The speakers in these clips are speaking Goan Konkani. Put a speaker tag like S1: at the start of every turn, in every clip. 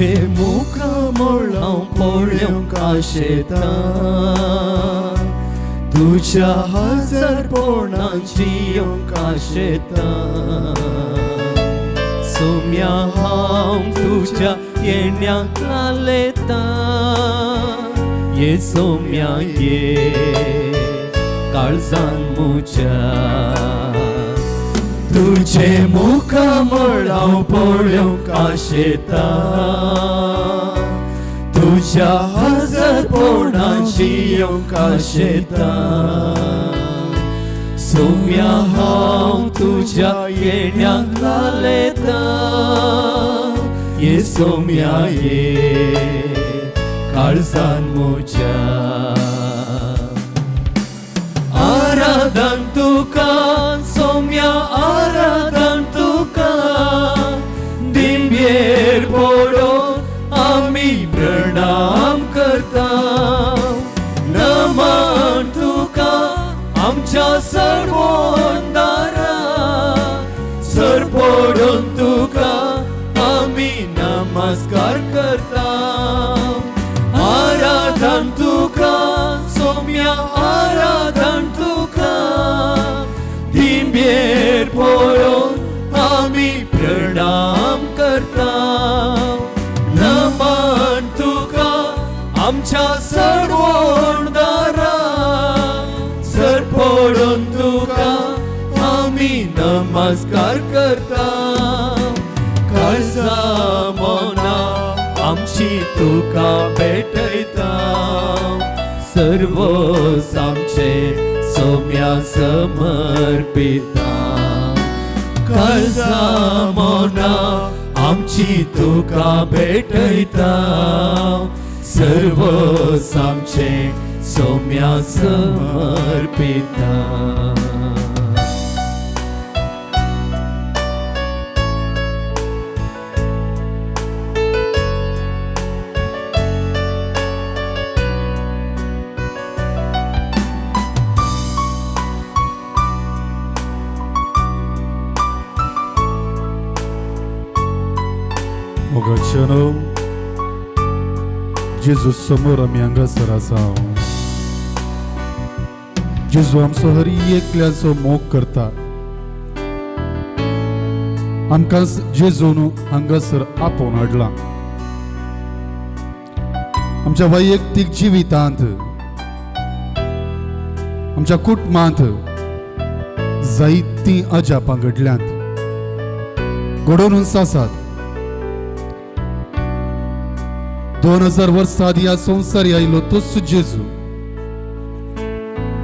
S1: तुझे मुखामळ हांव पळोवंक आशेता, तुझ्या हजरपणान जियोंक आशेता. सोम्या हांव तुझ्या येण्याक लालेता, ये सोम्या ये काळजान म्हज्या. तुझे मुखामळ हांव पळोवंक आशेता, तुझ्या हजरपणान जियोंक आशेता. सोम्या हांव तुझ्या येण्याक लालेता, ये सोम्या ये काळजान म्हज्या. आराधन तुका सोम्या, आराधन तुका, दिंब्येर पडोन आमी प्रणाम करता. नमन तुका आमच्या सर्वोंदारा, सर पडोन तुका आमी नमस्कार करता. आराधन तुका सोम्या, आराधन तुका, दिंब्येर पडोन आमी प्रणाम करता. नमन तुका आमच्या सर्वोंदारा, सर पडोन तुका आमी नमस्कार करता. काळजा मना आमची तुका भेटयता, सर्वोस आमचे सोम्या समर्पिता. काळजा मना आमची तुका भेटयता, सर्वोस आमचे सोम्या समर्पिता.
S2: मोगाच्यानो, जेजू समोर आमी हांगासर आसा. जेजू आमचो हर एकल्याचो मोग करता. आमकां जेजून हांगासर आपोवन हाडला. आमच्या वैयक्तीक जिवितांत, आमच्या कुटुंबांत जायतीं अजापां घडल्यांत, घडोवन आसात. 2000 वर्सां आदीं ह्या संवसारी आयलो तोच जेजू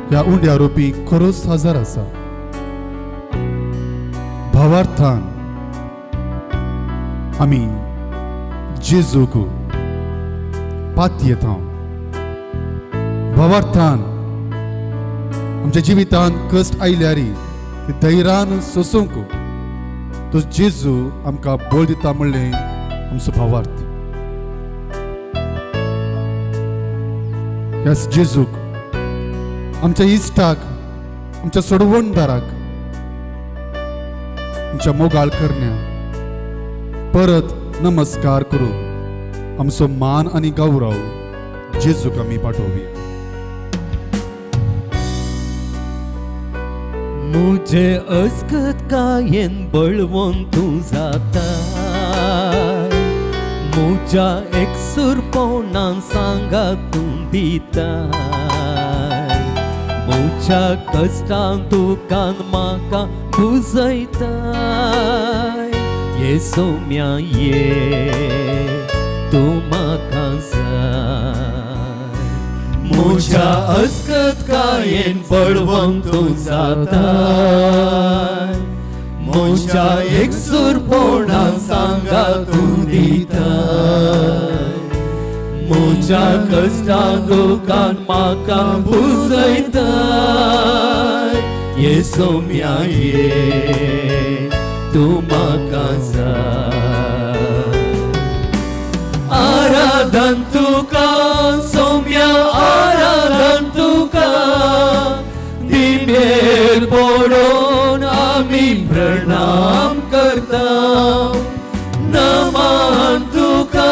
S2: ह्या उंड्या रोपी खरोच हजार आसा. भावार्थान आमी जेजूक पातयेता. भावार्थान आमच्या जिवितांत कश्ट आयल्यार धैर्यान सोसूंक तो जेजू आमकां बळ दिता म्हणलें आमचो भावार्थ. ह्या जेजूक, आमच्या इश्टाक, आमच्या सोडवणदाराक, आमच्या मोगाळ करण्या परत नमस्कार करून आमचो मान आनी गौरव जेजूक आमी पाठोवया.
S1: मुझे अस्कतकायेन बळवंत तूं जाता, मुझ्या एकसुरपणान सांगा तूं दिता. मुझ्या कश्टान दुकान म्हाका पुजयता, ये सोम्या ये तूं म्हाका जाय. मुझ्या अस्कतकायेन बळवंत तूं जाता, मुझ्या एकसुरपणान सांगा तूं दिता. मुझ्या कश्टान दुकान म्हाका पुजयता, ये सोम्या ये तूं म्हाका जाय. आराधन तुका सोम्या, आराधन तुका, दिंब्येर पडोन आमी प्रणाम करता. नमन तुका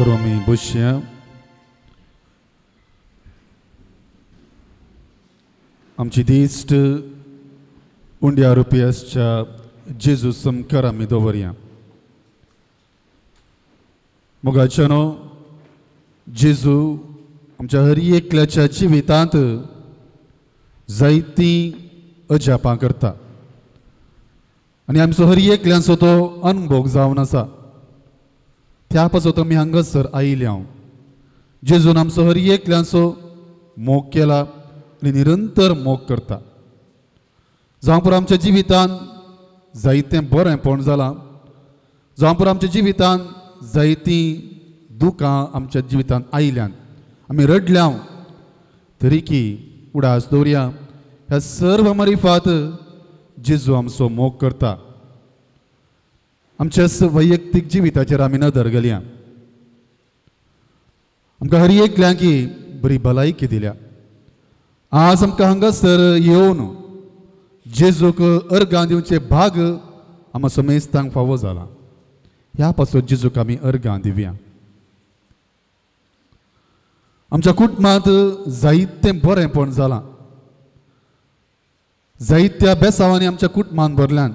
S2: सर्व आमी बसया. आमची दिश्ट उंड्या रुपयाच्या जेजू समकार आमी दवरया. मोगाच्यानो, जेजू आमच्या हर एकल्याच्या जिवितांत जायतीं अजापां करता आनी आमचो हर एकल्यांचो तो अनभोग जावन आसा. त्या पासत आमी हांगासर आयिल्ले हांव. जेजून आमचो हर एकल्यांचो मोग केला आनी निरंतर मोग करता. जावं पुरो आमच्या जिवितांत जायतें बरेंपण जालां, जावं पुरो आमच्या जिवितांत जायतीं दुकां आमच्या जिवितांत आयल्यान, आमी रडल्या, तरी की उडास दवरया ह्या सर्व मारिफात जेजू आमचो मोग करता. आमच्या वैयक्तीक जिविताचेर आमी नदर घालया. आमकां हर एकल्यांकी बरी भलायकी दिल्या. आज आमकां हांगासर येवन जेजूक अर्गां दिवचे भाग आमकां समेस्तांक फावो जाला. ह्या पासून जेजूक आमी अर्गां दिवया. आमच्या कुटुंबांत जायतें बरेंपण जालां, जायत्या बेसावांनी आमच्या कुटुंबांत भरल्यान,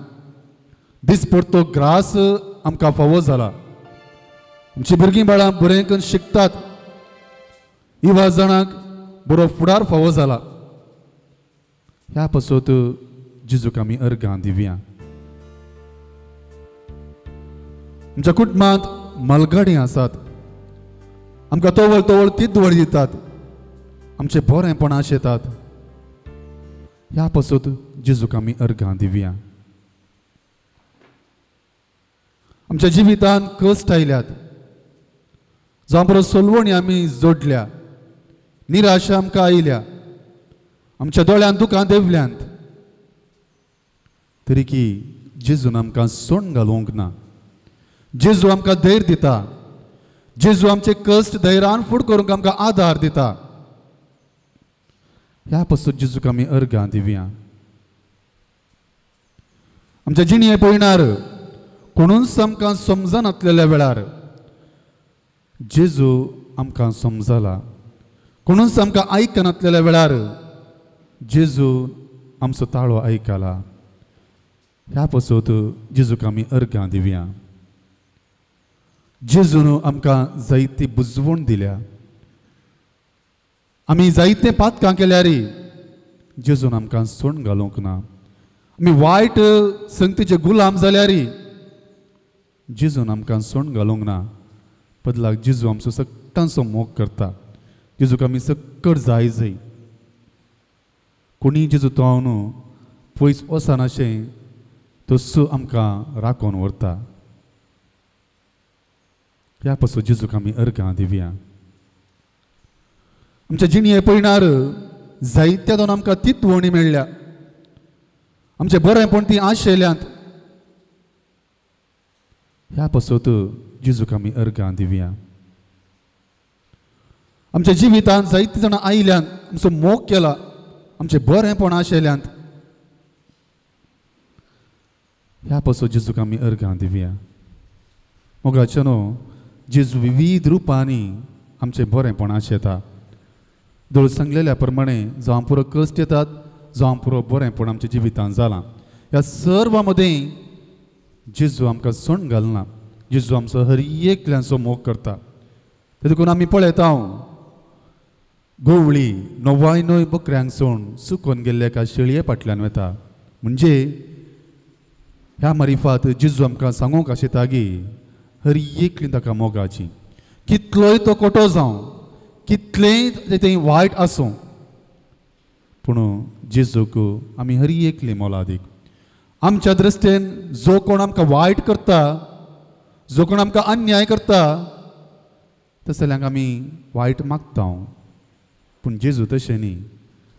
S2: दिसपडतो ग्रास आमकां फावो जाला. आमची भुरगीं बाळां बरें करून शिकतात, युवा जाणांक बरो फुडार फावो जाला. ह्या पासत जेजूक आमी अर्गां दिवया. आमच्या कुटुंबांत मालगाडी आसात, आमकां तवळ तवळ तिदवळ दितात, आमचें बरेंपण आशेतात. ह्या पासत जेजूक आमी अर्गां दिवया. आमच्या जिवितांत कश्ट आयल्यात, जावं बरो सोलवणी आमी जोडल्या, निराशा आमकां आयल्या, आमच्या दोळ्यांत दुकां देंवल्यांत, तरी की जेजून आमकां सोण घालूंक ना. जेजू आमकां धैर्य दिता. जेजू आमचे कश्ट धैर्यान फुड करूंक आमकां आदार दिता. ह्या पासून जेजूक आमी अर्गां दिवया. आमच्या जिणये पळयणार कोणूच आमकां समजनातलेल्या वेळार जेजू आमकां समजला. कोणूच आमकां आयकनातलेल्या वेळार जेजू आमचो ताळो आयकला. ह्या पासत जेजूक आमी अर्गां दिवया. जेजून आमकां जायती बुजवण दिल्या. आमी जायते पातकां केल्यार जेजून आमकां सोण घालूंक ना. आमी वायट संगतीचे गुलाम जाल्यार जेजून आमकां सोण घालूंक ना. बदलाक जेजू आमचो सगळ्यांचो मोग करता. जेजूक आमी सक्कड जाय जाय. कोणी जेजू तो हांव पयस वचनाशें तसो आमकां राखून व्हरता. ह्या पासून जेजूक आमी अर्गां दिवया. आमच्या जिणये पळयणार जायत्या दोन आमकां तितवणी मेळ्ळ्या. आमचें बरेंपण ती आशेल्यांत. ह्या पासत जेजूक आमी अर्गां दिवया. आमच्या जिवितांत जायतीं जाणां आयल्यान, आमचो मोग केला, आमचें बरेंपण आशेल्यांत. ह्या पासत जेजूक आमी अर्गां दिवया. मोगाचें न्हू जेजू विविध रुपांनी आमचें बरेंपण आशेता. दोळ सांगलेल्या प्रमाणे जावं पुरो कश्ट येतात, जावं पुरो बरेंपण आमच्या जिवितांत जालां. ह्या सर्वा मदें जेजू आमकां सोण घालना. जेजू आमचो हर एकल्यांचो मोग करता. देखून आमी पळयता गोवळी नवाय न्हय बकऱ्यांक सोण सुकोन गेल्ल्या एका शेळये फाटल्यान वता. म्हणजे ह्या मारिफात जेजू आमकां सांगूंक आशेता की हर एकली ताका मोगाची, कितलोय तो कोटो जावं, कितलेंय तें वायट आसूं, पूण जेजूक आमी हर एकली मोलादीक. आमच्या दृश्टीन जो कोण आमकां वायट करता, जो कोण आमकां अन्याय करता, तसल्यांक आमी वायट मागता. पूण जेजू तशें न्ही,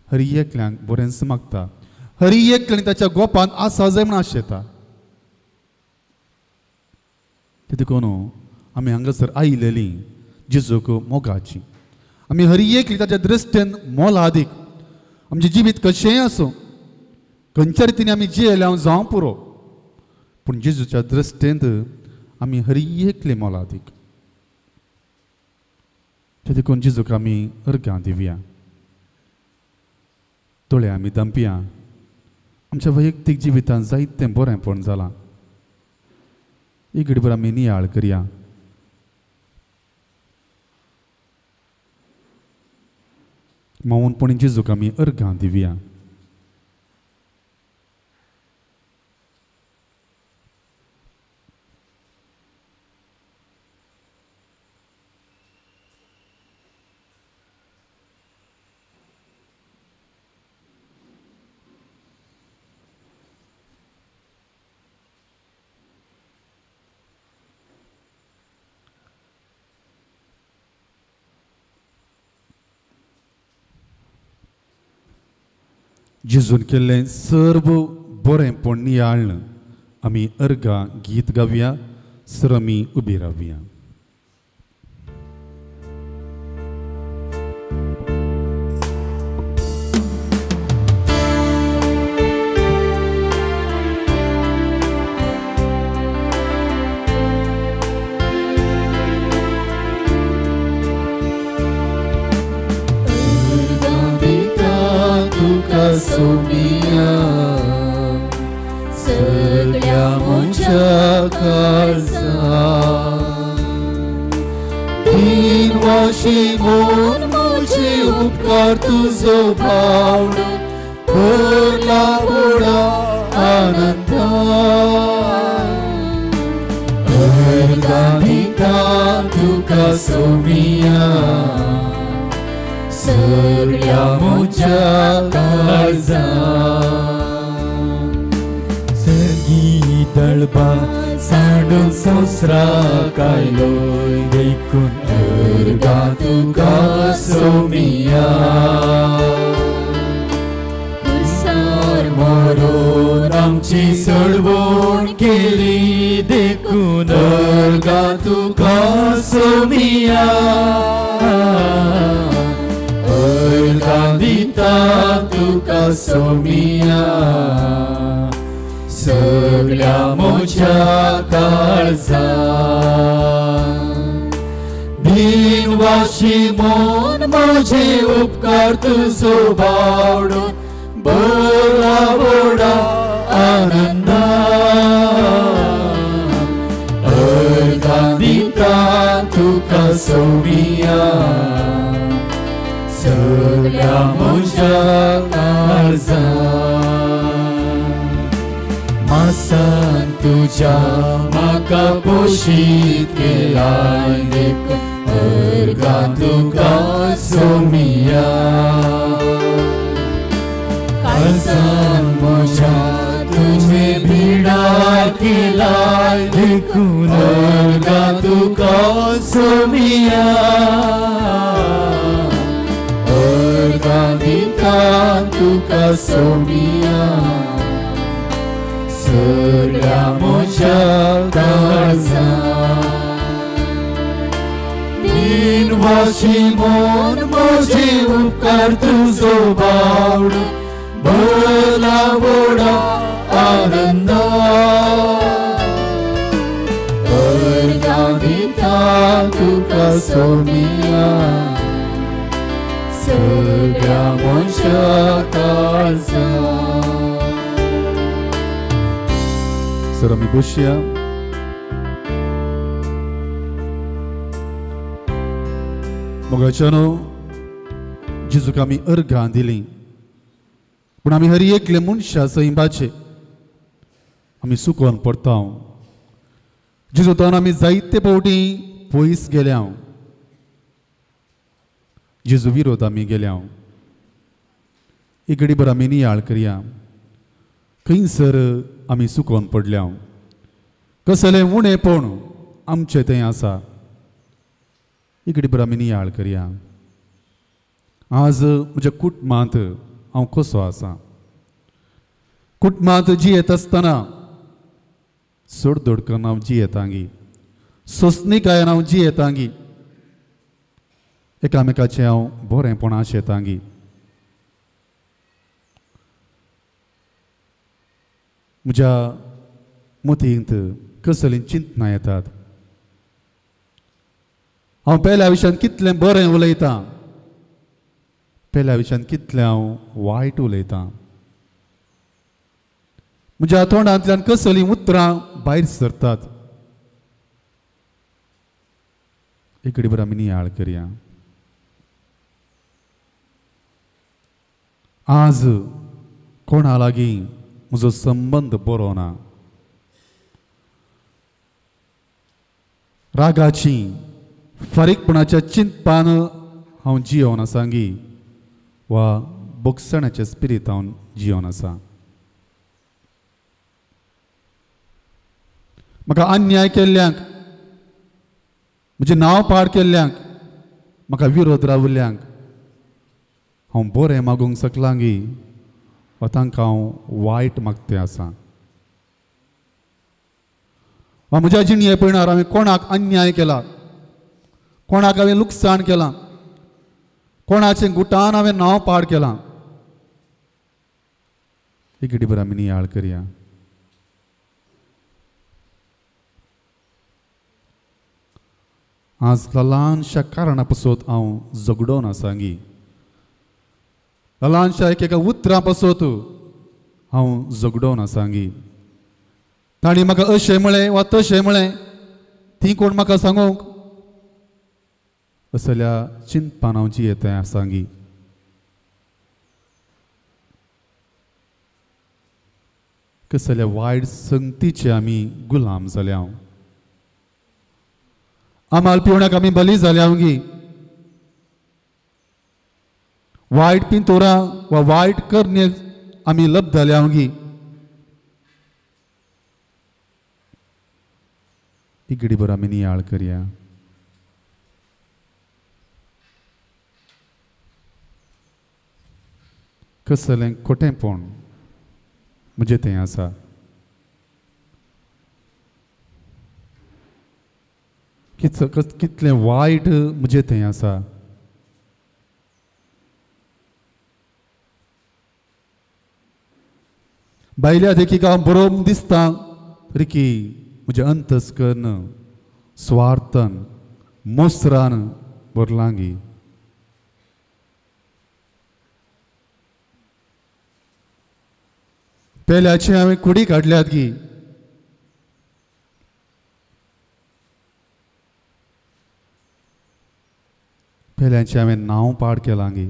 S2: हर एकल्यांक बरेंच मागता. हर एकल्यान ताच्या गोपान आसा जाय म्हूण आशेता. देखून आमी हांगासर आयिल्ली जेजूक मोगाची. आमी हर एकली ताच्या दृश्टीन मोलादीक. आमचें जिवीत कशेंय आसूं, खंयच्या रितीन आमी जियेल्या जावं पुरो, पूण जेजूच्या दृश्टींत आमी हर एकले मोलादीक. ते देखून जेजूक आमी अर्घां दिवया, दोळे आमी दंपया. आमच्या वैयक्तीक जिवितांत जायतें बरेंपण जालां, एक घडभर आमी नियाळ करया. मौनपणी जेजूक आमी अर्घां दिवया. जेजून केल्लें सर्व बरेंपण नियाळ्ळें आमी अर्घां गीत गावया, सर आमी उबी रावया.
S1: सोमिया सगळ्या म्हज्या काळजा दिन वाशी मोन म्हजे उपकार तुजो भावड भरला व्हडा आनंदा. अर्घां दिता तुका सोमिया सगळ्या म्हज्या काळजा.
S3: सगळीं दळबा सांडून संवसाराक आयलो देखून
S1: अर्घां तुका सोमिया.
S4: कुर्सार
S1: मरून आमची सळवण केली देखून अर्घां तुका सोमिया. अर्घां दिता तुका सोमिया सगळ्या म्हज्या काळजा. दिन वाशी मोन म्हजे उपकार तुजो बावडून भरला व्हडा आनंदा. अर्घां दिता तुका सोमिया सगळ्या म्हज्या काळजा. मासान तुज्या म्हाका पोशीत केलाय देखून अर्घां तुका सोमिया. काळजान म्हज्या तुजें बिडार केलाय देखून अर्घां तुका सोमिया. अर्घां दिता तुका सोमिया सगळ्या म्हज्या काळजा. दिन वाशी मोन म्हजे उपकार तुजो बावडून भरला व्हडा आनंदा. अर्घां दिता तुका सोमिया सगळ्या म्हज्या काळजा.
S2: सर आमी बसया. मोगाच्यानो, जेजूक आमी अर्घां दिलीं, पूण आमी हर एकले मनशा सैंबाचे आमी सुकोन पडटा. जेजूतान आमी जायते फावटी पयस गेल्या, जेजू विरोध आमी गेल्या. एक घडीभर आमी नियाळ करया, खंयसर आमी सुकोन पडल्या, कसलें उणेपण आमचें थंय आसा. एक घडीभर आमी नियाळ करया. आज म्हज्या कुटुंबांत हांव कसो आसा? कुटुंबांत जियेत आसतना सोडदोड करून हांव जियेतांगी, सोंसणीकायेन हांव जियेतांगी, एकामेकाचें हांव बरेंपण आशेतांगी. म्हज्या मतींत कसलीं चिंतनां येतात? हांव पेल्या विशयान कितलें बरें उलयतां, पेल्या विशयान कितलें हांव वायट उलयतां. म्हज्या तोंडांतल्यान कसलीं उतरां भायर सरतात. एक बरं आमी नियाळ करया. आज कोणा लागीं म्हजो संबंद बरो ना. रागाची फारीकपणाच्या चिंतपान हांव जियोन आसांगी वा बोगसण्याच्या स्पिरीत हांव जियोन आसा. म्हाका अन्याय केल्ल्यांक, म्हजें नांव पाड केल्ल्यांक, म्हाका विरोध रावल्ल्यांक हांव बरें मागूंक शकलांगी वा तांकां हांव वायट मागते आसा. वा म्हज्या जिणये पयणार हांवें कोणाक अन्याय केला, कोणाक हांवें लुकसाण केलां, कोणाचें गुटान हांवें नांव पाड केलां. एक बरं आमी नियाळ करया. आज ल्हानशा कारणा पासत हांव झगडोन आसांगी, ल्हानशा एक एका उतरां पासत हांव झगडोन आसांगी. तांणी म्हाका अशें म्हळें वा तशें म्हळें, ती कोण म्हाका सांगूंक असल्या चिंतपान हांव जियेता आसांगी. कसल्या वायट संगतीचे आमी गुलाम जाल्या. आमाल पिवणाक आमी बली जाल्या गी. वायट पिंतोरां वा वायट करणे आमी लब्ध जाल्या गी. इगडी बरं आमी नियाळ करया. कसलें खोटेंपण म्हजें तें आसा. कितलें वायट म्हजें थंय आसा. भायल्या देखीक हांव बरोवंक दिसता तरी की म्हजें अंतस्कर्ण स्वार्थान मोसरान भरलांगी. पेल्याचे हांवें कुडी काडल्यात गी. पेल्यांचें हांवें नांव पाड केलां गी.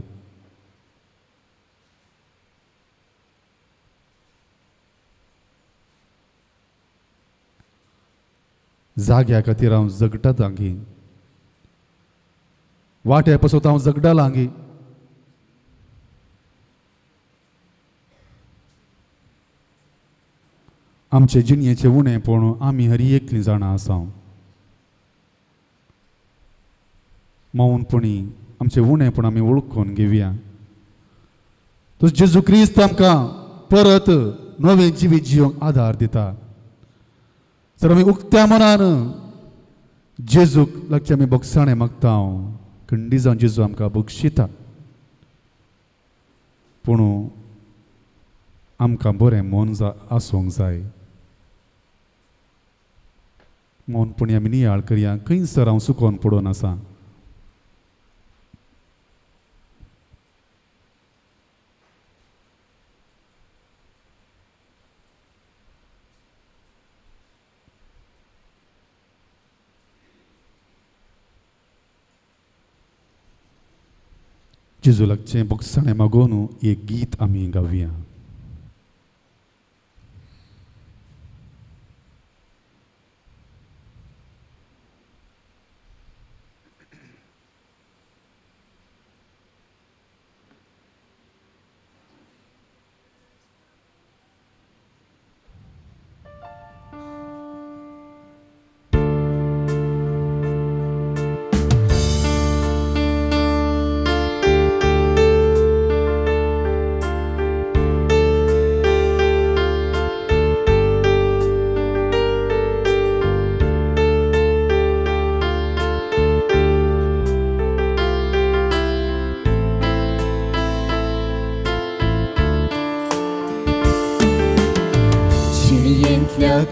S2: जाग्या खातीर हांव झगडटां गी, वाट्या पासत हांव झगडलां गी. आमचे जिणयेचें उणेपण आमी हरी एकलीं जाणां आसा. मौनपणी आमचें उणेपण आमी वळखून घेवया. तो जेजू क्रिस्त आमकां परत नवें जिवीत जिवंक आदार दिता. जर आमी उक्त्या मनान जेजूक लागचें आमी बोगसाणें मागता, खंडी जावन जेजू आमकां बक्षिता. पूण आमकां बरें मन आसूंक जाय. मौनपणी आमी नियाळ करया खंयसर हांव सुकोन पडून आसा. जेजू लागचें बोगसाणें मागोवन एक गीत आमी गावया.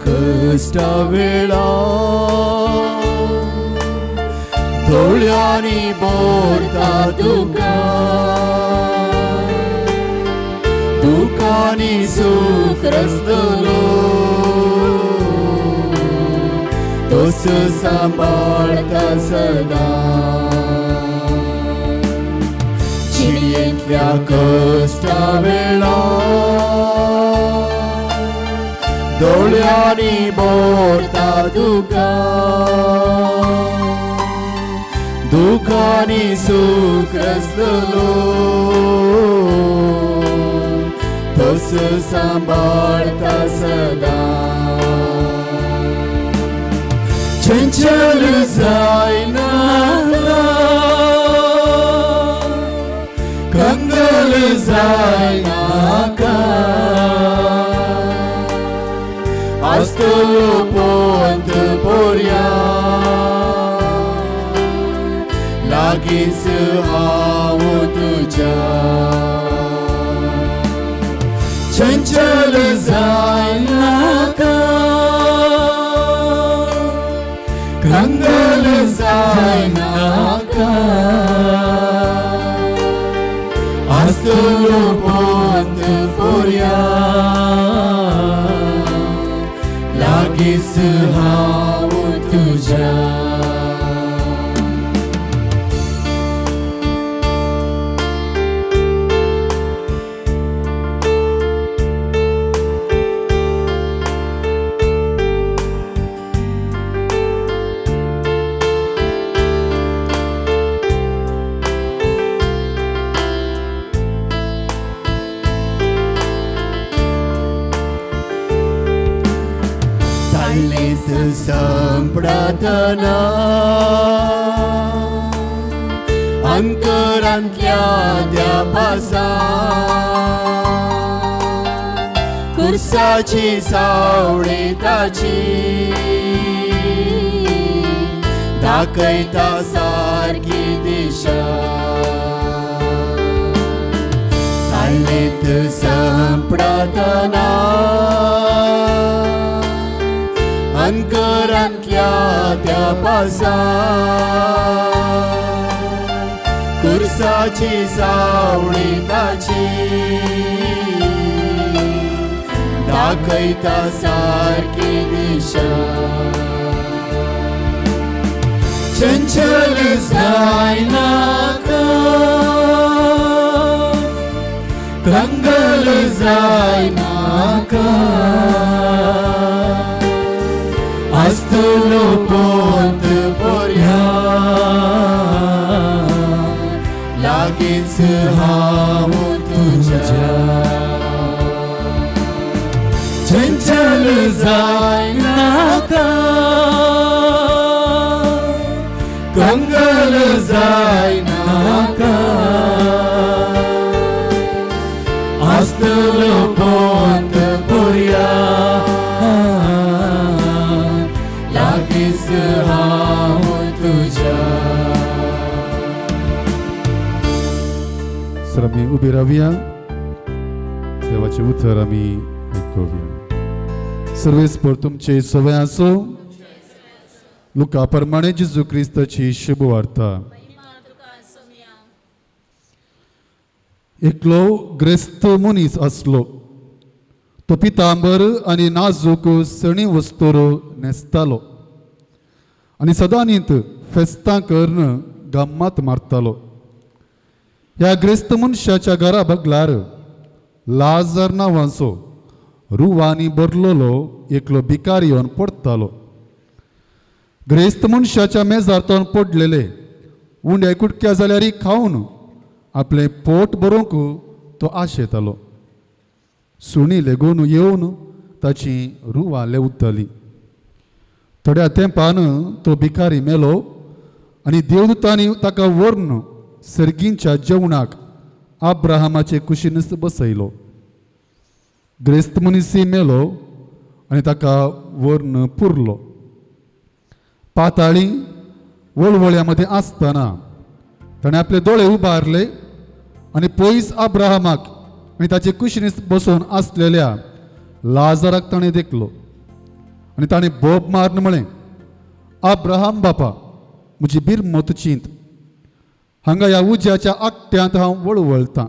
S1: कश्टा वेळा दोळ्यांनी भरता दुकां दुकांनी सूख रसतलो तोच सांबाळता सदां जिणेंतल्या कश्टा वेळार दोळ्यांनी भरता दुकां दुकांनी सूख रसतलो तोच सांबाळता सदां चंचल जायनाका कंगल जायनाका आसतलो पोंत पोरया लागींच हांव तुज्या चंचल जायनाका कंगल जायनाका आसतलो पोंत पोरया लागींच हांव तुज्या. संपडतना अंकरांतल्या त्या पासा कुर्साची सावळी ताची दाखयता सारकी दिशा ताळ्ळेंत संपडतना अंकरांतल्या त्या पासा कुर्साची सावळी ताची दाखयता सारकी दिशा चंचल जायनाका कंगल जायनाका आसतलो पोंत पोरया लागींच हांव तुज्या चंचल जायनाका कंगल जायनाका आसतलो पोंत पोरया हांव तुज्या.
S2: सर आमी उबी रावया, देवाचें उतर आमी आयकुया. सर्वेस्पर तुमचे सवय आसूं. लुका प्रमाणे जेजू क्रिस्ताची शुभ वार्ता. एकलो ग्रेस्त मनीस आसलो, तो पितांबर आनी नाजूक सणी वस्तूर न्हेसतालो आनी सदांनीत फेस्तां करून गम्मात मारतालो. ह्या ग्रेस्त मनशाच्या घरा बगलार लाजर नांवाचो रुवांनी भरलेलो एकलो भिकारी येवन पडटालो. ग्रेस्त मनशाच्या मेजार तोन पडलेले उंडे कुटक्या जाल्यार खावन आपलें पोट भरोवंक तो आशेतालो. सुणी लेगून येवन ताची रुवां लेवताली. थोड्या तेंपान तो भिकारी मेलो आनी देवदूतांनी ताका व्हरून सर्गींच्या जेवणाक अब्राहमाचे कुशीनच बसयलो. ग्रेस्त मनीस मेलो आनी ताका व्हरून पुरलो. पाताळी वळवळ्या मदें आसतना ताणें आपले दोळे उबारले आनी पयस अब्राहमाक आनी ताचे कुशीनच बसून आसलेल्या लाजराक ताणें देखलो आनी ताणें बोब मारून म्हळें, अब्राहम बापा, म्हजी बिरमत चिंत, हांगा ह्या उज्याच्या आकट्यांत हांव वळवळतां.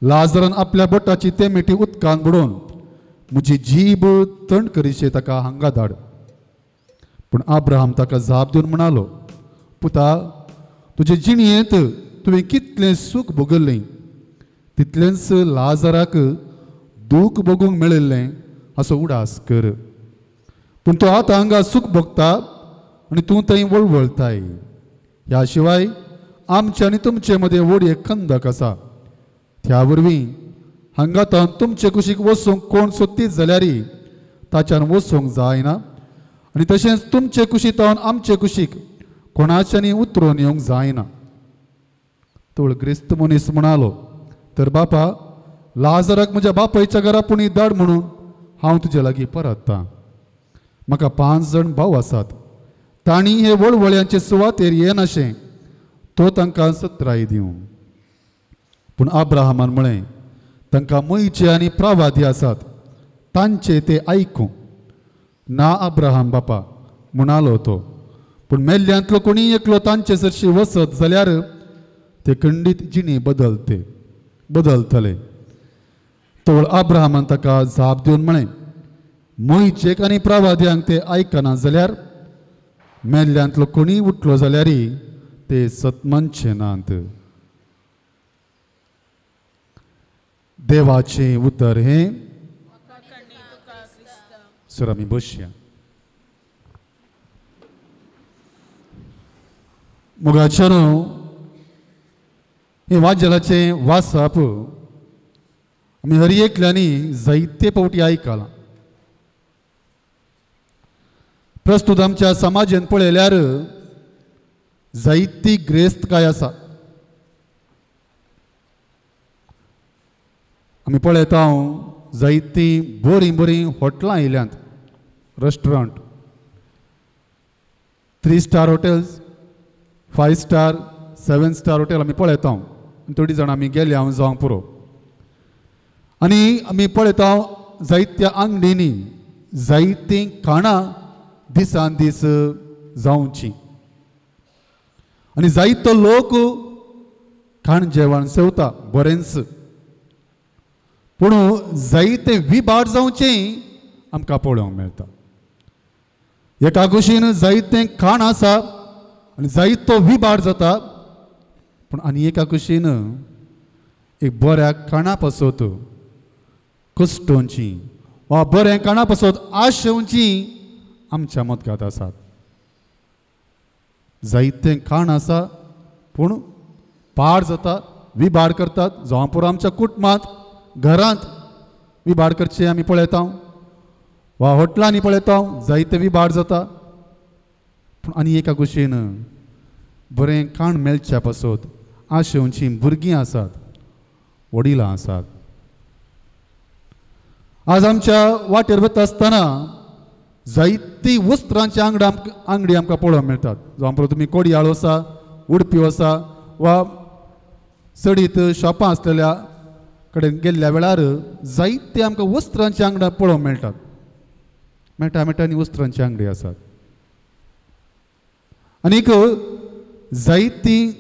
S2: लाजरान आपल्या बोटाची ते मिठी उदकान बुडोवन म्हजी जीब थंड करीशे ताका हांगा धाड. पूण अब्राहम ताका जाप दिवन म्हणालो, पुता, तुजे जिणयेंत तुवें कितलें सूख भोगल्लें तितलेंच लाजराक दूख भोगूंक मेळिल्लें असो उडास कर. पूण तो आतां हांगा सूख भोगता आनी तूं थंय वळवळताय. ह्या शिवाय आमचे आनी तुमचे मदें व्हड एक खंदक आसा. त्या वरवीं हांगा तावन तुमचे कुशीक वचूंक कोण सोदतीत जाल्यार ताच्यान वचूंक जायना आनी तशेंच तुमचे कुशी तावन आमचे कुशीक कोणाच्यानी उतरून येवंक जायना. तोळ ग्रेस्त मनीस म्हणालो, तर बापा, लाजराक म्हज्या बापायच्या घरा पुणी धाड म्हणून हांव तुजे लागीं परततां. म्हाका 5 जाण भाव आसात, तांणी हे वळवळ्यांचे सुवातेर येनाशें तो तांकां सत्राय दिवं. पूण अब्राहमान म्हळें, तांकां मोयचे आनी प्रवादी आसात, तांचे ते आयकूं. ना अब्राहम बापा, म्हणालो तो, पूण मेल्ल्यांतलो कोणी एकलो तांचे सरशी वचत जाल्यार ते खंडीत जिणी बदलतले. तोळ अब्राहमान ताका जाप दिवन म्हळें, मोयचेक आनी प्रवाद्यांक ते आयकना जाल्यार मेल्ल्यांतलो कोणी उठलो जाल्यार ते सतमानचे नात. देवाचें उतर हें. सर आमी बसया. मोगाच्यानो, हें वाजेलाचें वाचप आमी हर एकल्यांनी जायते फावटी आयकलां. प्रस्तुत आमच्या समाजान पळयल्यार जायती ग्रेस्तकाय आसा. आमी पळयता जायतीं बरीं बरीं हॉटेलां आयल्यांत, restaurant, 3 star hotels, 5 star, 7 star hotel आमी पळयता. थोडीं जाणां आमी गेले हांव जावंक पुरो. आनी आमी पळयता जायत्या आंगडींनी जायतीं खाणां दिसान दीस जावची आनी जायतो लोक खाण जेवण सेवता बरेंच, पूण जायते विभाट जावचें आमकां पळोवंक मेळटा. एका कुशीन जायतें खाण आसा आनी जायतो विभाट जाता, पूण आनी एका कुशीन एक बऱ्या खाणा पासत कश्टोंची वा बऱ्या खाणा पासत आशेवची आमच्या मतगात आसात. जायतें खाण आसा पूण पाड जाता, विभाड करतात. जावं पुरो आमच्या कुटुंबांत, घरांत विभाड करचें आमी पळयता वा हॉटेलांनी पळयता, जायते विभाड जाता. पूण आनी एका कुशीन बरें खाण मेळच्या पासत आशेवचीं भुरगीं आसात, वडिलां आसात. आज आमच्या वाटेर वता आसतना जायती वस्त्रांची आंगडी आमकां पळोवंक मेळटात. जावं पुरो तुमी कोडयाळ वसा, उडपी वसा वा चडीत शॉपां आसलेल्या कडेन गेल्ल्या वेळार जायते आमकां वस्त्रांची आंगडां पळोवंक मेळटात. मेळटा मेळटा वस्त्रांची आंगडी आसात. आनीक जायतीं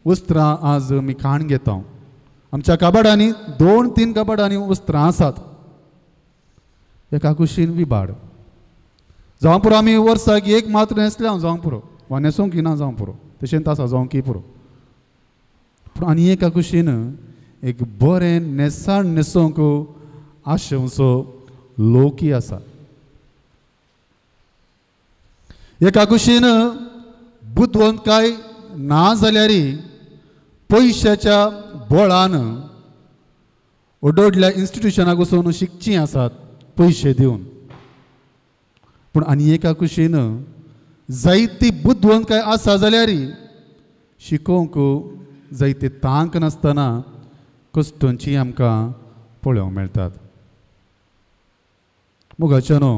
S2: वस्त्रां आज आमी खाण घेता. आमच्या कबाडांनी 2-3 कबाडांनी वस्त्रां आसात. एका कुशीन विभाड जावं पुरो आमी वर्साक एक मात्र न्हेसले हांव जावंक पुरो वा न्हेसूंक ना जावंक पुरो, तशेंच आसा जावंक की पुरो. पूण आनी एका कुशीन एक बरें न्हेसाण न्हेसूंक आशेवचो लोकय आसा. एका कुशीन बुदवंतकाय ना जाल्यार पयशाच्या बळान ओडोडल्या इन्स्टिट्युशनाक वचून शिकचीं आसात पयशे दिवन. पूण आनी एका कुशीन जायती बुदवंतकाय आसा जाल्यार शिकोवंक जायते तांक नासतना कश्टोंची आमकां पळोवंक मेळटात. मोगाच्यानो,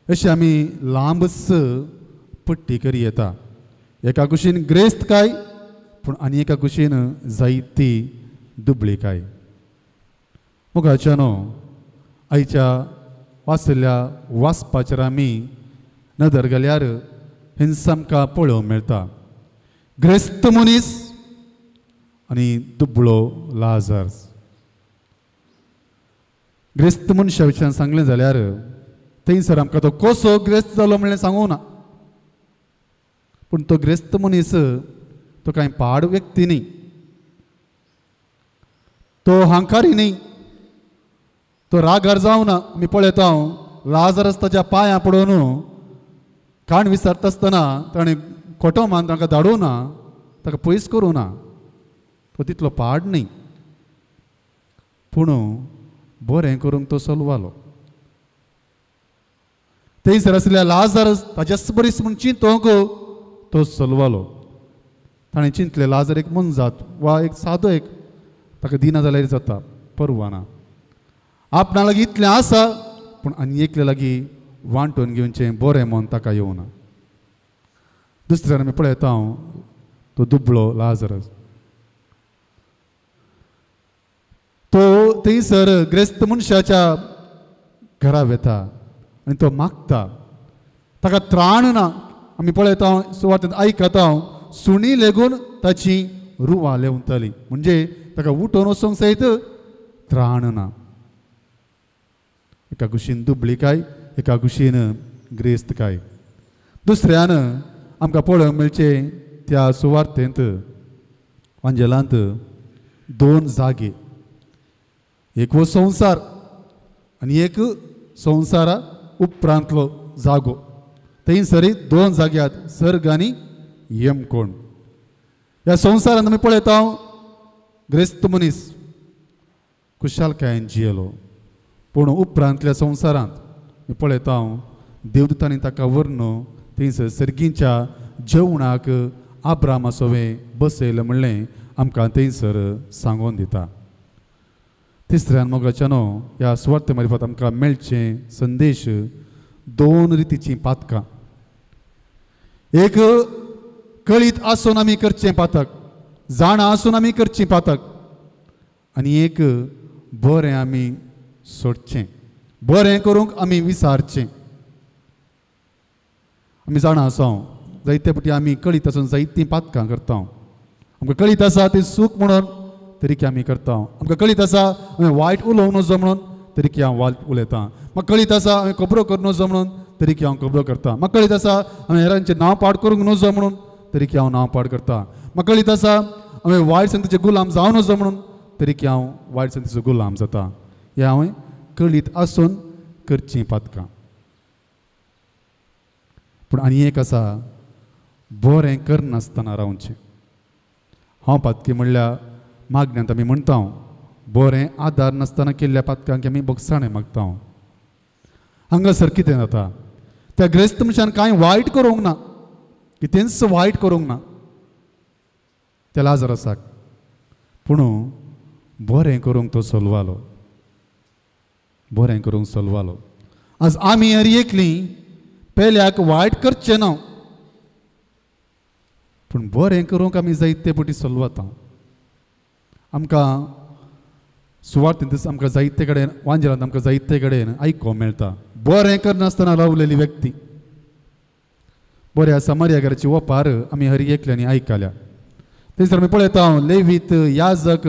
S2: अशें आमी लांबच पट्टी करी येता. एका कुशीन ग्रेस्तकाय, पूण आनी एका कुशीन जायती दुबळीकाय. मोगाच्यानो, आयच्या वाचल्या वाचपाचेर आमी नदर घाल्यार हेंच आमकां पळोवंक मेळटा. ग्रेस्त मनीस आनी दुबळो लाजार. ग्रेस्त मनशा विशयान सांगलें जाल्यार थंयसर आमकां तो कसो ग्रेस्त जालो म्हणलें सांगूंक ना, पूण तो ग्रेस्त मनीस तो कांय पाड व्यक्ती न्ही, तो हांकारी न्ही, तो रागार जावना. आमी पळयता लाजरस ताच्या पांयां पडोवन काण विसरता आसतना ताणें खोटो मान तांकां धाडूं ना, ताका पयस करूं ना. तो तितलो पाड न्ही, पूण बरें करूंक तो सलवालो. थंयसर आसल्या लाजरस ताच्याच बरीस म्हूण चिंतोंक तो सलवालो. ताणें चिंतलें लाजर एक मनजात वा एक सादो एक ताका दिना जाल्यार जाता, परवा ना, आपणा लागीं इतलें आसा पूण आनी एकले लागीं वांटून घेवचें बरें मन ताका येवना. दुसऱ्यान आमी पळयता हांव तो दुबळो लाजरस तो थंयसर ग्रेस्त मनशाच्या घरा वेता आनी तो मागता, ताका त्राण ना. आमी पळयता सुवातेंत आयकता सुणी लेगून ताची रुवां लेवताली, म्हणजे ताका उठोवन वचूंक सयत त्राण ना. एका कुशीन दुबळीकाय, एका कुशीन ग्रेस्तकाय. दुसऱ्यान आमकां पळोवंक मेळचें त्या सुवार्तेंत वांजेलांत दोन जागे, एक हो संवसार आनी एक संवसारा उपरांतलो जागो. थंयसर दोन जाग्यात, सर्ग आनी यमकोण. ह्या संवसारांत आमी पळयता ग्रेस्त मनीस खुशालकायेन जियेलो, पूण उपरांतल्या संवसारांत मी पळयता देवदूतांनी ताका व्हरून थंयसर सर्गींच्या जेवणाक आब्रामा सोवें बसयलें म्हणलें आमकां थंयसर सांगोन दिता. तिसऱ्यान मोगाच्यानो ह्या सुवार्ते मार्फत आमकां मेळचें संदेश दोन रितीचीं पातकां. एक कळीत आसून आमी करचें पातक, जाणा आसून आमी करचीं पातक, आनी एक बरें आमी सोडचें, बरें करूंक आमी विसारचें. आमी जाणा आसा जायते फावटी आमी कळीत आसून जायतीं पातकां करता. आमकां कळीत आसा तें सूख म्हणून तरी की आमी करता. आमकां कळीत आसा हांवें वायट उलोवंक नजो म्हणून तरी की हांव वायट उलयतां. म्हाका कळीत आसा हांवें खबरो करूंक नजो म्हणून तरी की हांव खबरो करता. म्हाका कळीत आसा हांवें हेरांचें नांव पाड करूंक नजो म्हणून तरी की हांव नांव पाड करता. म्हाका कळीत आसा हांवें वायट संतीचे गुलाम जावं नजो म्हणून तरी की हांव वायट संतीचो गुलाम जाता. हें हांवें कळीत आसून करचीं पातकां. पूण आनी एक आसा बरें करनासतना रावचें. हांव पातकी म्हणल्यार मागण्यांत आमी म्हणटा बरें आदार नासतना केल्ल्या पातकांक आमी बगसाणें मागता. हांगासर कितें जाता, त्या ग्रेस्त मनशान कांय वायट करूंक ना, कितेंच वायट करूंक ना त्या लाजरसाक, पूण बरें करूंक तो सलवालो, बरें करूंक सलवालो. आज आमी हर एकली पेल्याक वायट करचें ना, पूण बरें करूंक आमी जायते फावटी सलवाता. आमकां सुवार्तेंत आमकां जायते कडेन वांजेलांत आमकां जायते कडेन आयको मेळटा बरें करनासतना रावलेली व्यक्ती. बऱ्या समार्यागाराची ओपार आमी हर एकल्यांनी आयकल्या. थंयसर आमी पळयता लेवीत याजक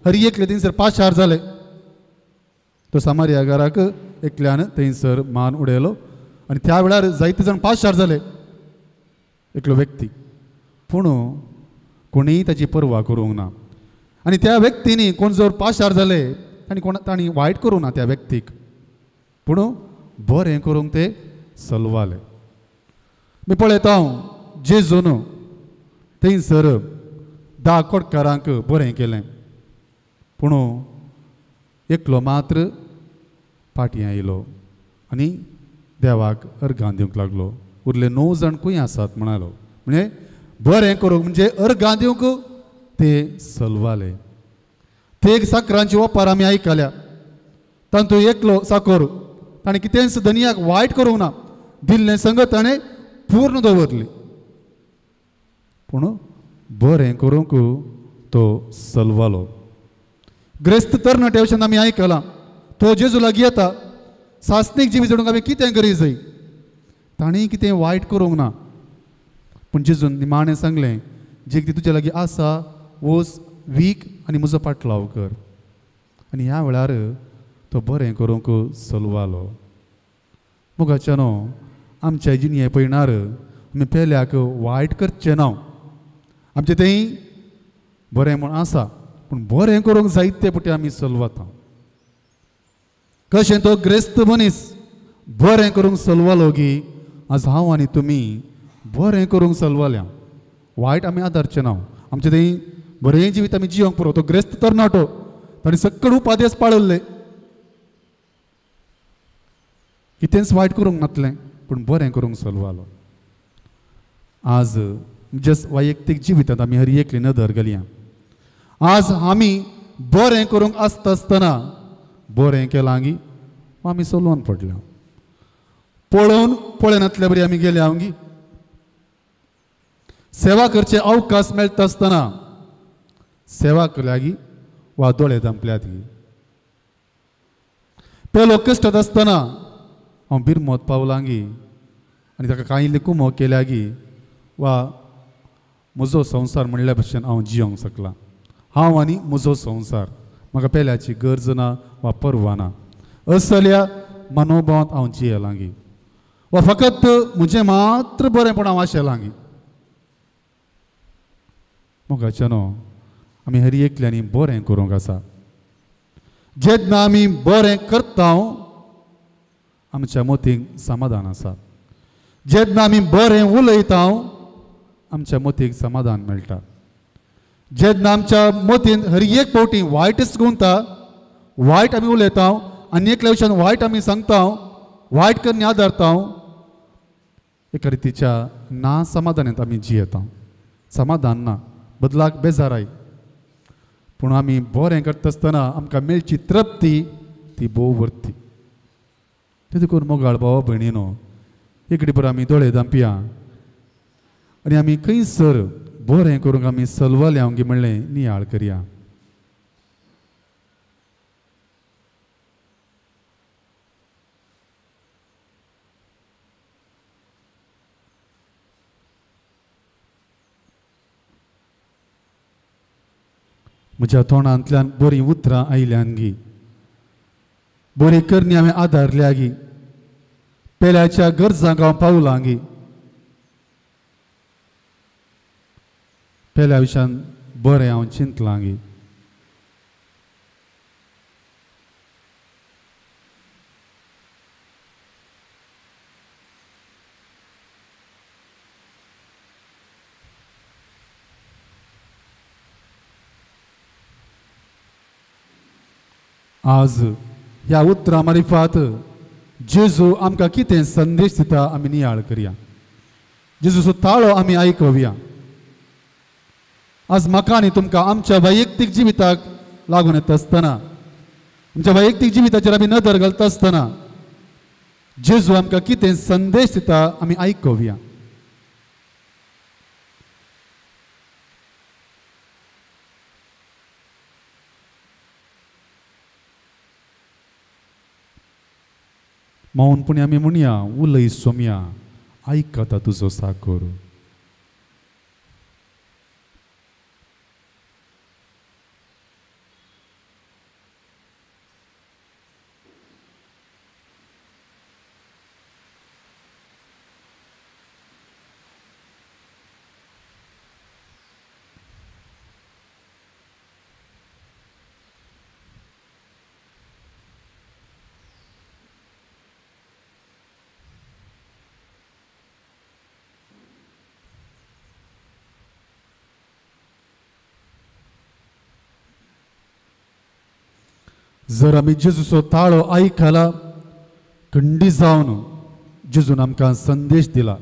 S2: हर एकले थंयसर पाशार जाले. तो समार्यागाराक एकल्यान थंयसर मान उडयलो आनी त्या वेळार जायते जाण पाशार जाले एकलो व्यक्ती, पूण कोणीय ताची पर्वा करूंक ना. आनी त्या व्यक्तींनी कोण जर पाशार जाले आनी कोण तांणी वायट करूं ना त्या व्यक्तीक, पूण बरें करूंक ते सलवाले. मी पळयता जेजून थंयसर 10 कोटकारांक बरें केलें, पूण एकलो मात्र फाटीं आयलो आनी देवाक अर्गां दिवंक लागलो. उरले 9 जाण खंय आसात म्हणालो. म्हणजे बरें करूंक म्हणजे अर्गां दिवंक ते सलवाले. ते एक साकरांची ओपार आमी आयकल्या. तांतूं एकलो साकर ताणें कितेंच धनयाक वायट करूंक ना, दिल्लें संगत ताणें पूर्ण दवरली, पूण बरें करूंक तो सलवालो. ग्रेस्त तरणाट्या विशयान आमी आयकलां, तो जेजू लागीं येता, सासणीक जिवीत जोडूंक आमी कितें करी जाय, ताणें कितें वायट करूंक ना, पूण जेजून निमाणें सांगलें, जे कितें तुज्या लागीं आसा वच वीक आनी म्हजो पाटलाव कर. आनी ह्या वेळार तो बरें करूंक सलवालो. मोगाच्या न्हू, आमच्या जिणये पयणार आमी पेल्याक वायट करचें ना. आमचें तें बरें म्हूण आसा, पूण बरें करूंक जायते पटी आमी सलवता. कशें तो ग्रेस्त मनीस बरें करूंक सलवालो गी आज हांव आनी तुमी बरें करूंक सलवाल्या. वायट आमी आदारचें ना. आमचें तें बरें जिवीत आमी जियोंक पुरो. तो ग्रेस्त तरणाटो, ताणें सगळे उपादेश पाळिल्ले, कितेंच वायट करूंक नातलें, पूण बरें करूंक सलवालो. आज जस वैयक्तीक जिवितांत आमी हर एकली नदर घालया. आज आमी बरें करूंक आसता आसतना बरें केलां गी आमी सलवून पडल्या. पळोवन पळयनातल्या बरी आमी गेल्या गी. सेवा करचे अवकाश मेळटा आसतना सेवा केल्या गी वा दोळे धांपल्यात गी. पेलो कश्टात आसतना हांव बिरमोत पावलां गी आनी ताका कांय इल्ली कुमो केल्या गी वा म्हजो संवसार म्हणल्या भशेन हांव जियोंक शकलां. हांव आनी म्हजो संवसार, म्हाका पेल्याची गरज ना वा पर्वा ना असल्या मनोभावांत हांव जियेलां गी वा फकत म्हजें मात्र बरेंपण हांव आशेलां गी. मोगाच्या न्हू, आमी हर एकल्यांनी बरें करूंक आसा. जेन्ना आमी बरें करता आमच्या मतीक समाधान आसा. जेन्ना आमी बरें उलयता आमच्या मतीक समाधान मेळटा. जेन्ना आमच्या मतीन हर एक फावटी वायटच गुंता, वायट आमी उलयता आनी एकल्या विशयान वायट आमी सांगता, वायट करणी आदारता, एका रितीच्या ना समाधानांत आमी जियेता. समाधान ना, बदलाक बेजाराय. पूण आमी बरें करता आसतना आमकां मेळची तृप्ती ती भोव वरती. देखून मोगाळ भावा भयणीनो, इकडे बरें आमी दोळे धांपया आनी आमी खंयसर बरें करूंक आमी सलवाल्या गी म्हणलें नियाळ करया. म्हज्या तोंडांतल्यान बरीं उतरां आयल्यान गी, बरी करणी हांवें आदारल्या गी, पेल्याच्या गरजांक हांव पावलां गी, पेल्या विशयान बरें हांव चिंतलां गी. आज ह्या उतरां मारिफात जेजू आमकां कितें संदेश दिता आमी नियाळ करया. जेजूचो ताळो आमी आयकुया. आज म्हाका आनी तुमकां आमच्या वैयक्तीक जिविताक लागून येता आसतना, आमच्या वैयक्तीक जिविताचेर आमी नदर घालता आसतना जेजू आमकां कितें संदेश दिता आमी आयकुया. मौनपणी आमी म्हणया, उलय सोम्या, आयकता तुजो साकोर. जर आमी जेजूचो ताळो आयकला, खंडी जावन जेजून आमकां संदेश दिला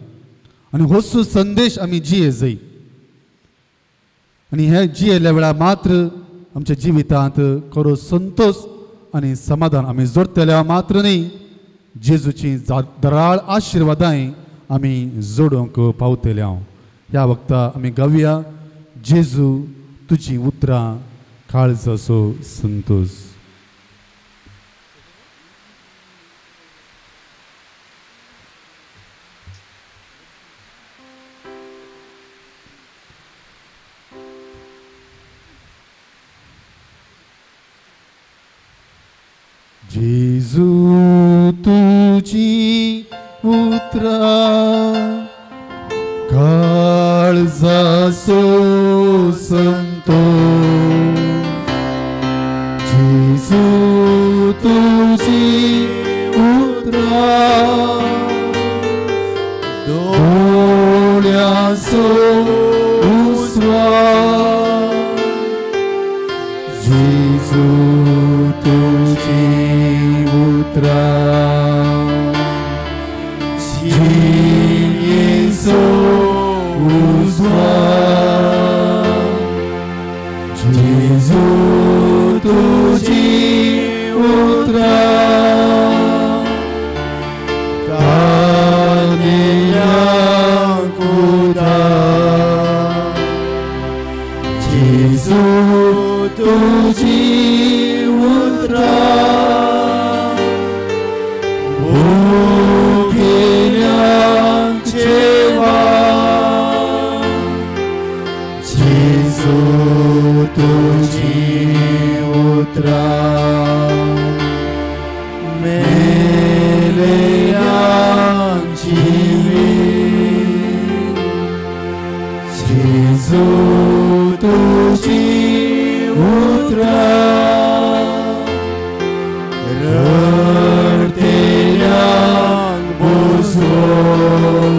S2: आनी होच संदेश आमी जिये जाय. आनी हे जियेल्या वेळार मात्र आमच्या जिवितांत खरो संतोष आनी समाधान आमी जोडटल्या मात्र न्ही, जेजूची दराळ आशिर्वादांय आमी जोडूंक पावतले. ह्या वक्ता आमी गावया, जेजू तुजी उतरां काळजाचो संतोष. जेजू तुजी उतरां काळजाचो संतोष, जेजू तुजी उतरां दोळ्यांचो उस्वास, जेजू तुजी उतरां जिणेचो उजवाड, जेजू तुजी उतरां तानेल्यांक उदार, जेजू तुजी उतरां भुकेल्यांक जेवण, जेजू तुजी उतरां मेलेल्यांक जिवीत, जेजू तुजी उतरां रडतेल्यांक बोसवण,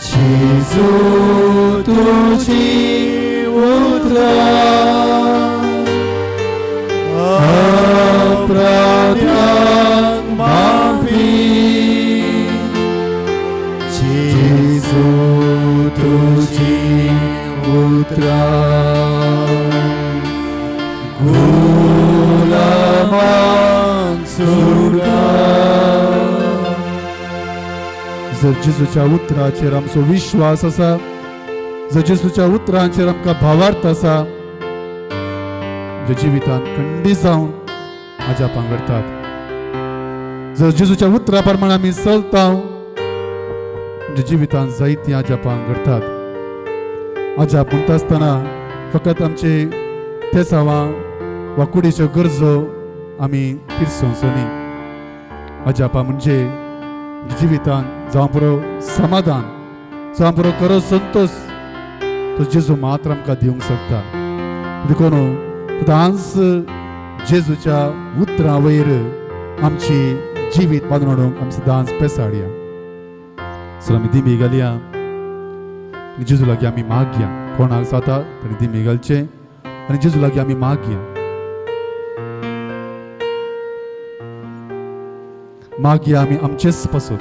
S2: जेजू तुजी उतरां अपराध्यांक माफी, जेजू तुजी उतरां गुलामांक सुटका. जर जेजूच्या उतराचेर आमचो विश्वास आसा, जर जेजूच्या उतरांचेर आमकां भावार्थ आसा, आमच्या जिवितांत खंडीत जावन अजापां घडटात. जर जेजूच्या उतरा प्रमाण आमी चलता, आमच्या जिवितांत जायतीं अजापां घडटात. अजाप म्हणटा आसतना फकत आमचे तेसावां वा कुडीच्यो गरजो आमी तिरसोवचो न्ही. अजापां म्हणजे जिवितांत जावं पुरो समाधान, जावं पुरो खरो संतोष तो जेजू मात्र आमकां दिवंक शकता. देखून सदांच जेजूच्या उतरां वयर आमची जिवीत बांदून हाडूंक आमी सदांच पेसाडया. सो आमी दिमी घालया आनी जेजू लागीं आमी मागया. कोणाक जाता ताणें दिमी घालचें आनी जेजू लागीं आमी मागया. मागया आमी आमचेच पासून,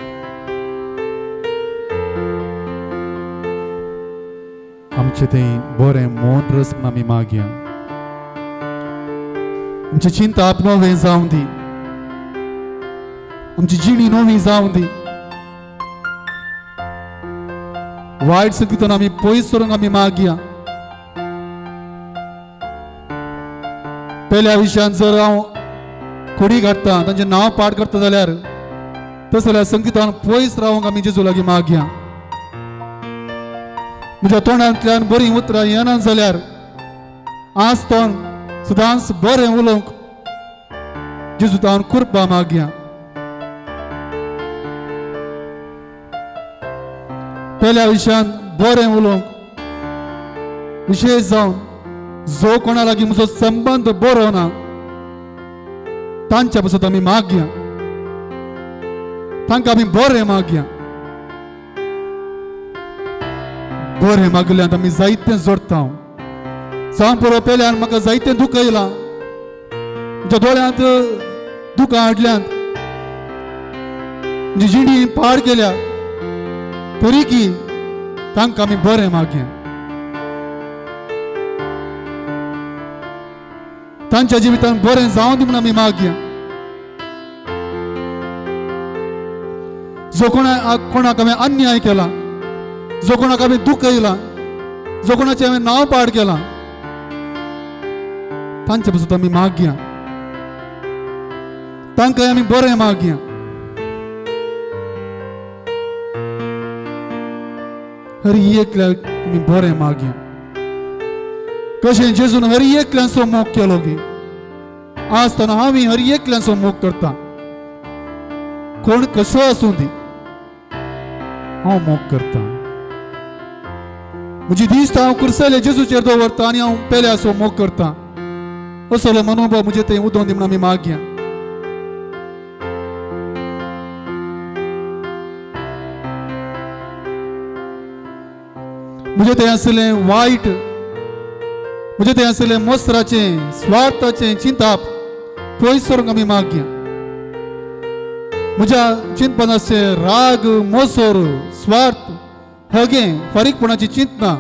S2: आमचें तें बरें मोन रस म्हूण आमी मागया. आमची चिंता नवें जावं दी, आमची जिणी नवी जावं दी. वायट संगीतान आमी पयस सरूंक आमी मागया. पेल्या विशयान जर हांव खोडी काडटा, तांचें नांव पाठ करता जाल्यार तस जाल्यार संगीतान पयस रावंक आमी जेजू लागीं मागया. म्हज्या तोंडांतल्यान बरीं उतरां येना जाल्यार आज तोंड सदांच बरें उलोवंक जेजू तावन कृपा मागया. पेल्या विशयान बरें उलोवंक, विशेश जावन जो कोणा लागीं म्हजो संबंद बरो ना तांच्या पासत आमी मागया, तांकां आमी बरें मागया. बरें मागल्यान आमी जायतें जोडटा. जावं पुरो पेल्यान म्हाका जायतें दुखयलां, म्हज्या दोळ्यांत दुकां हाडल्यांत, म्हजी जिणी पाड केल्या, तरी की तांकां आमी बरें मागया. तांच्या जिवितांत बरें जावं दी म्हूण आमी मागया. जो कोणाक हांवें अन्याय केला, जो कोणाक हांवें दुखयलां, जो कोणाचें हांवें नांव पाड केलां, तांचे पासून आमी मागया, तांकां आमी बरें मागया. हर एकल्याक आमी बरें मागया. कशें जेजून हर एकल्यांचो मोग केलो गी, आसतना हांव हर एकल्यांचो मोग करता. कोण कसो आसूं दी, हांव मोग करता. म्हजी दिश्ट हांव कुर्सले जेजूचेर दवरता आनी हांव पेल्याचो मोग करता. असलो मनोभाव म्हजे थंय उदोवन दी म्हूण आमी मागया. म्हजे थंय आसलें वायट, म्हजे थंय आसलें मोसराचें, स्वार्थाचें चिंताप पयस करूंक आमी मागया. म्हज्या चिंतपान आसचें राग, मोसर, स्वार्थ, हगें, फारीकपणाची चिंतना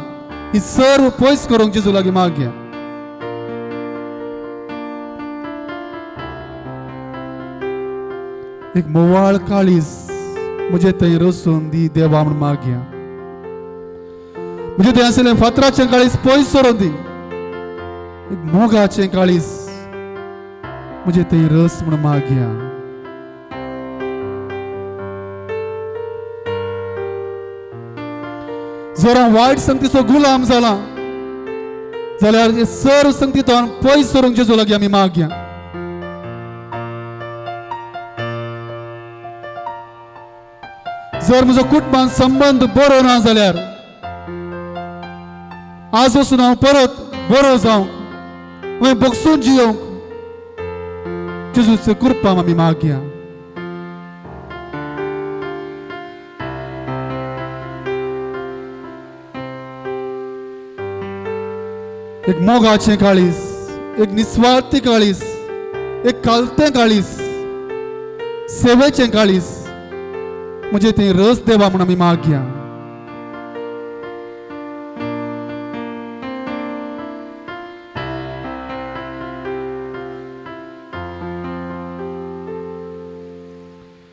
S2: ही सर्व पयस करूंक जेजू लागीं मागया. एक मोवाळ काळीज म्हजे थंय रसून दी देवा म्हूण मागया. म्हजे थंय आसलें फातराचें काळीज पयस सरून दी, एक मोगाचें काळीज म्हजे थंय रस म्हूण मागया. जर हांव वायट संगतीचो गुलाम जाला जाल्यार हे सर्व संगतींतल्यान पयस सरूंक जेजू लागीं आमी मागया. जर म्हजो कुटुंबान संबंद बरो ना जाल्यार आज वचून हांव परत बरो जावंक, हांवें बगसून जियोवंक जेजूचे कृपा आमी मागया. एक मोगाचें काळीज, एक निस्वार्थी काळीज, एक कालतें काळीज, सेवेचें काळीज म्हणजे तें रस देवा म्हूण आमी मागया.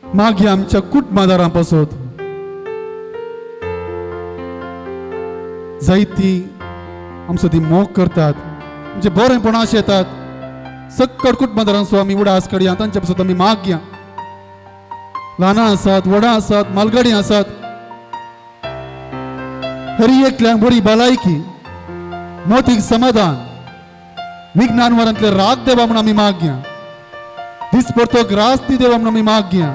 S2: मागया आमच्या कुटुंबादारां पासत जायती आमचो ती मोग करतात, म्हणजे बरेंपणां येतात. सक्कड कुटुंबादारांचो आमी उडास काडया, तांच्या पासत आमी मागया. ल्हानां आसात, व्हडां आसात, मालगाडी आसात, हरी एकल्यांक बरी भलायकी, मोतीक समाधान, विज्ञान वरांतले राग देवा म्हूण आमी मागया. दिसपडतो ग्रास दी देवा म्हूण आमी मागया.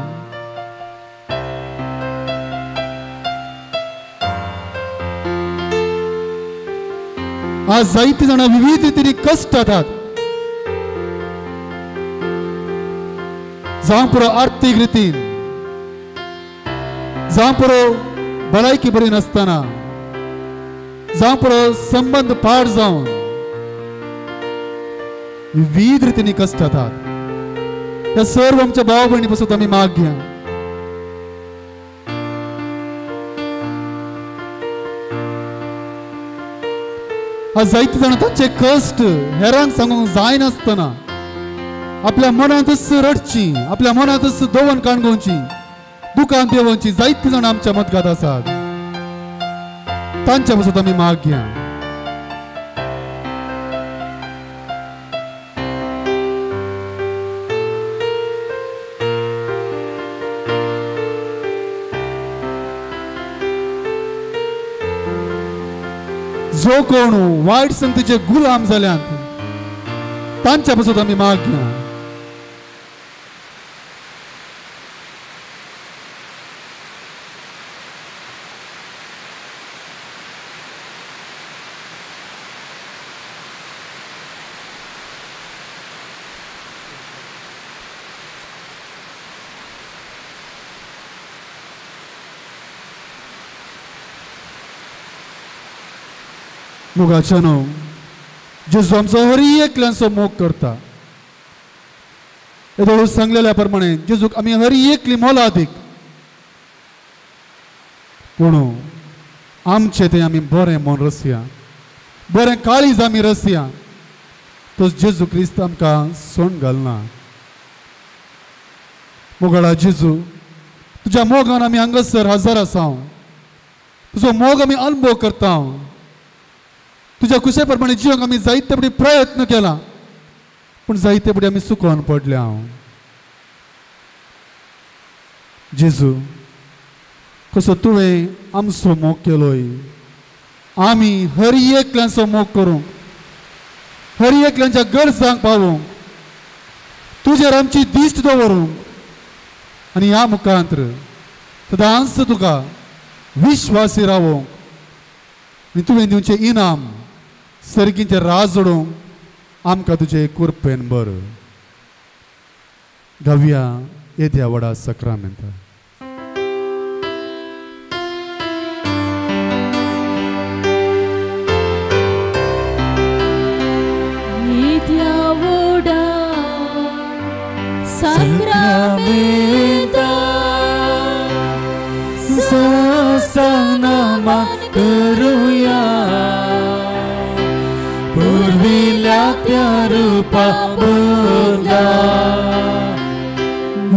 S2: आज जायती जाणां विविध रितींनी कश्ट जातात, जावं पुरो आर्थीक रितीन, जावं पुरो भलायकी बरी नासतना, जावं पुरो संबंद पाड जावन विविध रितींनी कश्ट जातात. ह्या सर्व आमच्या भाव भयणी पासून आमी मागया. आज जायते जाणां तांचे कश्ट हेरांक सांगूंक जायनासतना आपल्या मनांतच रडची, आपल्या मनांतच दवन काणगोवची, दुकान देवोवची जायते जाणां आमच्या मतगात आसात. तांच्या पासून आमी मागया. जो कोण वायट संगतीचे गुलाम जाल्यात तांच्या पासून आमी मागया. मोगाच्यानो, जेजू आमचो हरी एकल्यांचो मोग करता. येदोळ सांगलेल्या प्रमाणे जेजूक आमी हरी एकली मोलादीक, पूण आमचें तें आमी बरें मन रसया, बरें काळीज आमी रसया, तो जेजू क्रिस्त आमकां सोण घालना. मोगाळा जेजू, तुज्या मोगान आमी हांगासर हजर आसा, तुजो मोग आमी अनुभव करता. तुज्या कुशे प्रमाणे जिवंक आमी जायते फुडें प्रयत्न केला, पूण जायते फुडें आमी चुकोन पडल्या. जेजू, कसो तुवें आमचो मोग केलोय, आमी हर एकल्यांचो मोग करूंक, हर एकल्यांच्या गरजांक पावोवंक, तुजेर आमची दिश्ट दवरूंक आनी ह्या मुखांत्र सदांच तुका विश्वासी रावोंक आनी तुवें दिवचें इनाम सर्गीचें राज जोडूंक आमकां तुजे कृपेन बर. गावया येद्या व्हडा सक्रामेंता.
S1: Sacramenta ससनमा करूया पूर्विल्या त्या रूपा बदला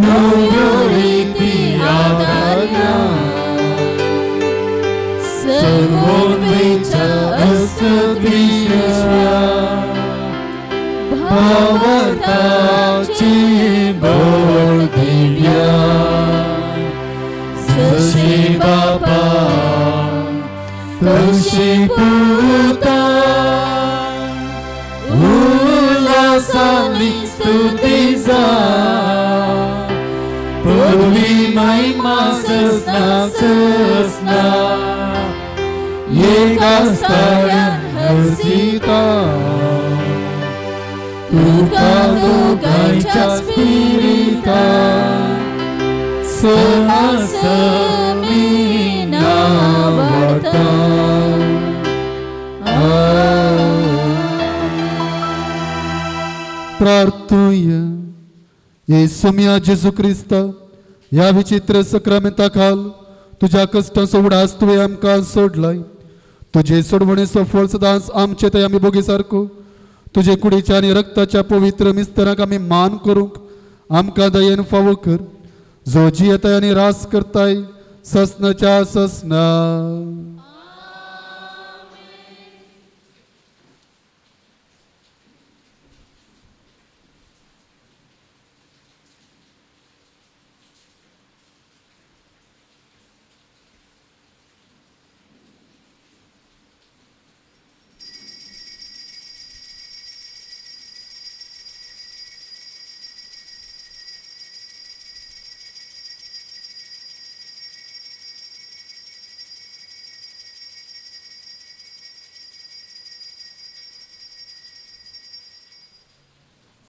S1: नव्यो रीती आदारल्या सर्वोन्वेच्या असदृश्या भावार्थाची बळ दिव्या जशी बापा तशी पुता उल्हासानी स्तुती जा पूर्वी महिमा ससना ससना एका स्थान हर्षिता तुका दोगांच्या स्पिरिता सहसमीना वाडता.
S2: प्रार्थुया. येसुमिया जेजू क्रिस्ता ह्या विचित्र सक्रामेंता खाल तुज्या कश्टांचो उडास तुवें आमकां सोडलाय. तुजे सोडवणेचो फळ सदांच आमचे थंय आमी भोगी सारको तुजे कुडीच्या आनी रक्ताच्या पवित्र मिस्तराक आमी मान करूंक आमकां दयेन फावो कर. जो जियेताय आनी रास करताय ससनाच्या ससना.